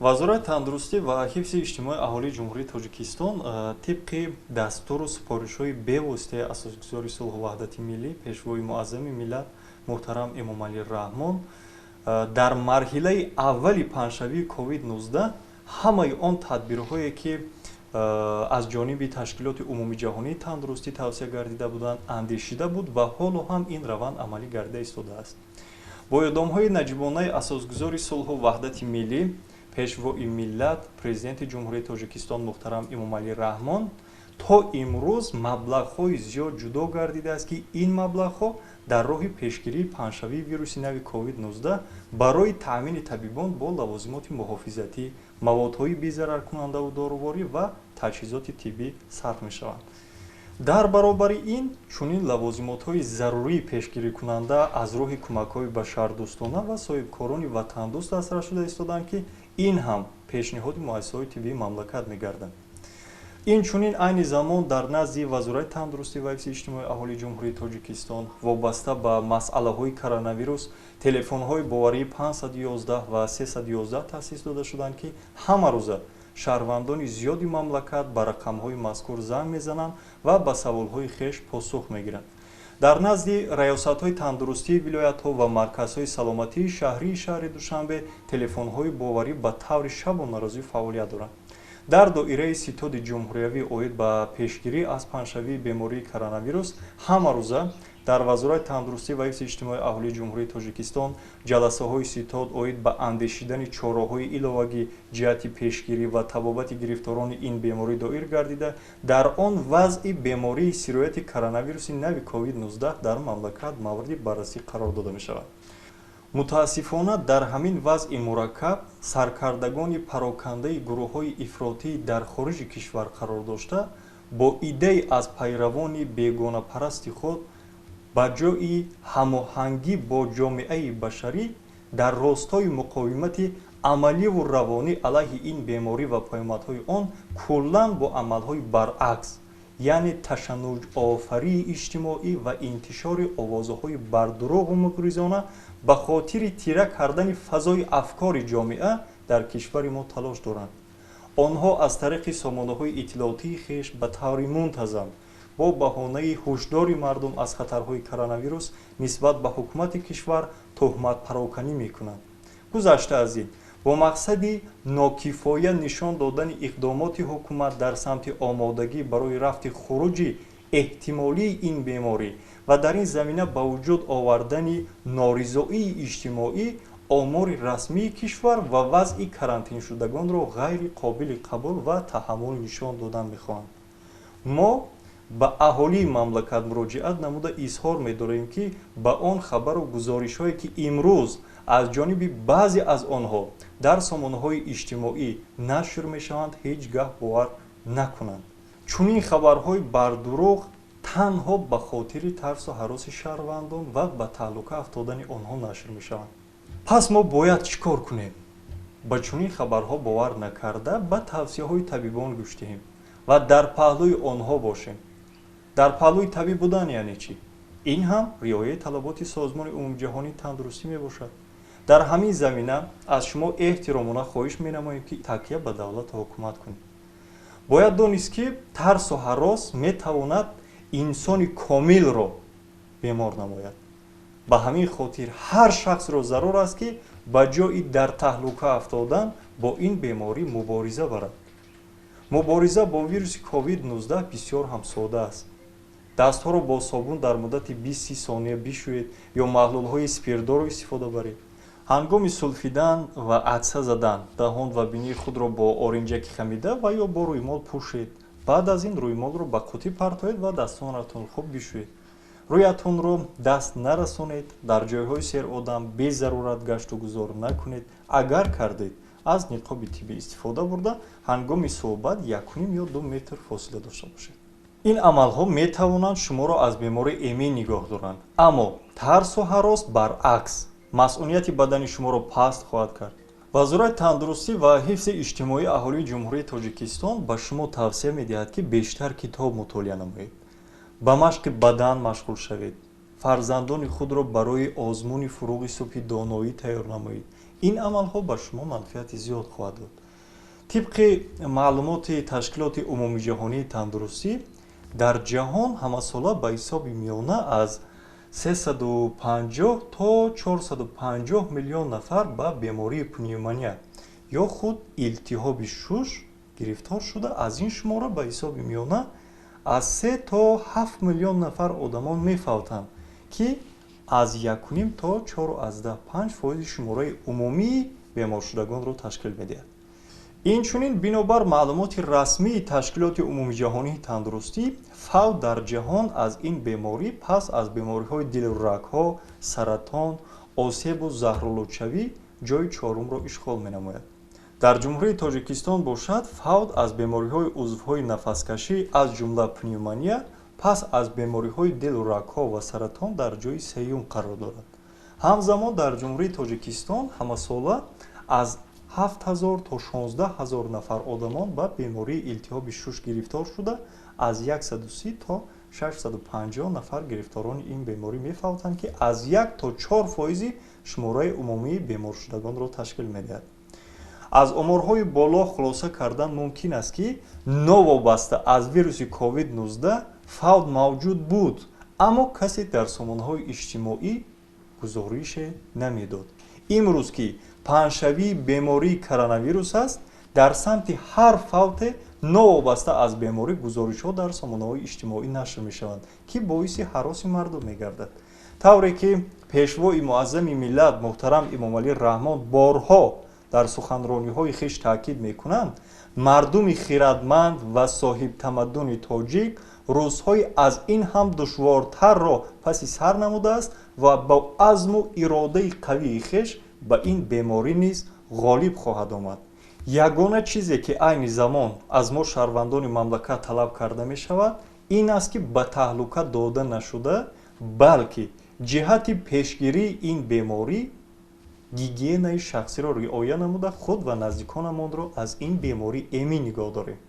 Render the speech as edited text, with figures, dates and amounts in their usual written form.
Вазорати тандурустӣ ва ҳифзи иҷтимоии аҳолии Ҷумҳурии Тоҷикистон тибқи дастуру супоришҳои бевоситаи Асосгузори сулҳу ваҳдати миллӣ, Пешвои муаззами миллат муҳтарам Эмомалӣ Раҳмон дар марҳилаи аввали паҳншавии COVID-19 ҳамаи он тадбирҳое, ки аз ҷониби Ташкилоти Умумиҷаҳонии тандурустӣ тавсия гардида буданд, андешида буд ва ҳоло ҳам ин раванд амалӣ гардида истодааст. Бо иқдомҳои наҷибонаи Асосгузори сулҳу ваҳдати миллӣ, Пешвои миллат, Президенти Ҷумҳурии Тоҷикистон муҳтарам Эмомалӣ Раҳмон то имрӯз маблағҳои зиёд ҷудо гардидааст, ки ин маблағҳо дар роҳи пешгирии паҳншавии вируси нави COVID-19 барои таъмини табибон бо лавозимоти муҳофизатӣ, маводҳои безараркунандаву доруворӣ ва таҷҳизоти тиббӣ сарф мешаванд. Дар баробари ин чунин лавозимотҳои зарурии пешгирикунанда аз роҳи кӯмакҳои башардӯстона ва соҳибкорони ватандӯст дастрас шуда истодаанд, ки ин ҳам пешниҳоди муассисаҳои тиббии мамлакат мегарданд. Инчунин айни замон дар назди Вазорати тандурустӣ ва ҳифзи иҷтимоии аҳолии Ҷумҳурии Тоҷикистон вобаста ба масъалаҳои коронавирус телефонҳои боварии 511 ва 311 таъсис дода шуданд, ки ҳамарӯза шаҳрвандони зиёди мамлакат ба рақамҳои мазкур занг мезананд ва ба саволҳои хеш посух мегиранд. Дар назди раёсатҳои тандурустии вилоятҳо ва марказҳои саломатии шаҳрии шаҳри Душанбе телефонҳои боварӣ ба таври шабонарӯзӣ фаъолият доранд. Дар доираи ситоди ҷумҳуриявӣ оид ба пешгирӣ аз паҳншавии бемории коронавирус ҳамарӯза дар Вазорати тандурустӣ ва ҳифзи иҷтимоии аҳолии Ҷумҳурии Тоҷикистон ҷаласаҳои ситод оид ба андешидани чораҳои иловагӣ ҷиҳати пешгирӣ ва табобати гирифторони ин беморӣ доир гардида, дар он вазъи бемории сирояти коронавируси нави COVID-19 дар мамлакат мавриди баррасӣ қарор дода мешавад. Мутаассифона, дар ҳамин вазъи мураккаб саркардагони парокандаи гурӯҳҳои ифротӣ дар хориҷи кишвар қарор дошта, бо иддаи аз пайравони бегонапарасти худ ба ҷои ҳамоҳангӣ бо ҷомеаи башарӣ дар ростои муқовимати амаливу равонӣ алайҳи ин беморӣ ва паёмадҳои он куллан бо амалҳои баръакс, яъне ташаннуҷофарии иҷтимоӣ ва интишори овозаҳои бардурӯғу муғризона ба хотири тира кардани фазои афкори ҷомеа дар кишвари мо талош доранд. Онҳо аз тариқи сомонаҳои иттилоотии хеш ба таври мунтазам бо баҳонаи ҳушдори мардум аз хатарҳои коронавирус нисбат ба ҳукумати кишвар туҳматпароканӣ мекунанд. Гузашта аз ин, бо мақсади нокифоя нишон додани иқдомоти ҳукумат дар самти омодагӣ барои рафти хуруҷи эҳтимолии ин беморӣ ва дар ин замина ба вуҷуд овардани норизоии иҷтимоӣ, омори расмии кишвар ва вазъи карантиншудагонро ғайри қобили қабул ва таҳаммул нишон додан мехоҳанд. Мо ба аҳолии мамлакат муроҷиат намуда изҳор медорем, ки ба он хабару гузоришҳое, ки имрӯз аз ҷониби баъзе аз онҳо дар сомонаҳои иҷтимоӣ нашр мешаванд, ҳеҷ гаҳ бовар накунанд. Чунин хабарҳои бардурӯғ танҳо ба хотири тарсу ҳароси шаҳрвандон ва ба таҳлука афтодани онҳо нашр мешаванд. Пас мо бояд чӣ кор кунем? Ба чунин хабарҳо бовар накарда, ба тавсияҳои табибон гӯш диҳем ва дар паҳлӯи онҳо бошем. Дар паҳлӯи табиб будан яъне чӣ? Ин ҳам риояи талаботи Созмони Умумиҷаҳонии тандурустӣ мебошад. Дар ҳамин замина аз шумо эҳтиромона хоҳиш менамоем, ки такя ба давлату ҳукумат кунед. Бояд донист, ки тарсу ҳарос метавонад инсони комилро бемор намояд. Ба ҳамин хотир ҳар шахсро зарур аст, ки ба ҷои дар таҳлука афтодан бо ин беморӣ мубориза барад. Мубориза бо вируси COVID-19 бисёр ҳам сода аст. Дастҳоро бо собун дар муддати 20-30 сония бишӯед ё маҳлулҳои спиртдорро истифода баред. Ҳангоми сулфидан ва атса задан даҳон ва бинии худро бо оринҷаки хамида ва ё бо рӯймол пӯшед. Баъд аз ин рӯймолро ба қутӣ партоед ва дастонатонро хуб бишӯед. Рӯятонро даст нарасонед, дар ҷойҳои серодам безарурат гашту гузор накунед. Агар кардед, аз ниқоби тиббӣ истифода бурда, ҳангоми суҳбат 1,5 ё 2 метр фосила дошта бошед. Ин амалҳо метавонанд шуморо аз беморӣ эмин нигоҳ доранд, аммо тарсу ҳарос баръакс масъунияти бадани шуморо паст хоҳад кард. Вазорати тандурустӣ ва ҳифзи иҷтимоии аҳолии Ҷумҳурии Тоҷикистон ба шумо тавсия медиҳад, ки бештар китоб мутолиа намоед, ба машқи бадан машғул шавед, фарзандони худро барои озмуни «Фурӯғи субҳи доноӣ» тайёр намоед. Ин амалҳо ба шумо манфиати зиёд хоҳад дод. Тибқи маълумоти Ташкилоти Умумиҷаҳонии тандурустӣ, дар ҷаҳон ҳамасола ба ҳисоби миёна аз 350 то 450 миллион нафар ба бемории пневмония ё худ илтиҳоби шуш гирифтор шуда, аз ин шумора ба ҳисоби миёна аз 3 то 7 миллион нафар одамон мефавтанд, ки аз 1,5 то 4,5% шумораи умумии беморшудагонро ташкил медиҳад. Инчунин, бинобар маълумоти расмии Ташкилоти Умумиҷаҳонии тандурустӣ, фавт дар ҷаҳон аз ин беморӣ пас аз бемориҳои дилу рагҳо, саратон, осебу заҳролудшавӣ ҷойи чорумро ишғол менамояд. Дар Ҷумҳурии Тоҷикистон бошад, фавт аз бемориҳои узвҳои нафаскашӣ, аз ҷумла пневмония, пас аз бемориҳои дилу рагҳо ва саратон дар ҷойи сеюм қарор дорад. Ҳамзамон дар Ҷумҳурии Тоҷикистон ҳамасола аз 7000 то 16 000 нафар одамон ба бемории илтиҳоби шуш гирифтор шуда, аз 130 то 650 нафар гирифторони ин беморӣ мефавтанд, ки аз 1 то 4% шумораи умумии беморшудагонро ташкил медиҳад. Аз оморҳои боло хулоса кардан мумкин аст, ки новобаста аз вируси COVID-19 фавт мавҷуд буд, аммо касе дар сомонаҳои иҷтимоӣ гузорише намедод. Имрӯз ки паҳншавии бемории коронавирус аст, дар самти ҳар фавте новобаста аз беморӣ гузоришҳо дар сомонаҳои иҷтимоӣ нашр мешаванд, ки боиси ҳароси мардум мегардад. Тавре ки Пешвои муаззами миллат муҳтарам Эмомалӣ Раҳмон борҳо дар суханрониҳои хеш таъкид мекунанд, мардуми хирадманд ва соҳибтамаддуни тоҷик рӯзҳои аз ин ҳам душвортарро паси сар намудааст ва бо азму иродаи қавии хеш ба ин беморӣ низ ғолиб хоҳад омад. Ягона чизе ки айни замон аз мо шаҳрвандони мамлакат талаб карда мешавад, ин аст, ки ба таҳлука дода нашуда, балки ҷиҳати пешгирии ин беморӣ гигиенаи шахсиро риоя намуда, худ ва наздиконамонро аз ин беморӣ эмин нигоҳ дорем.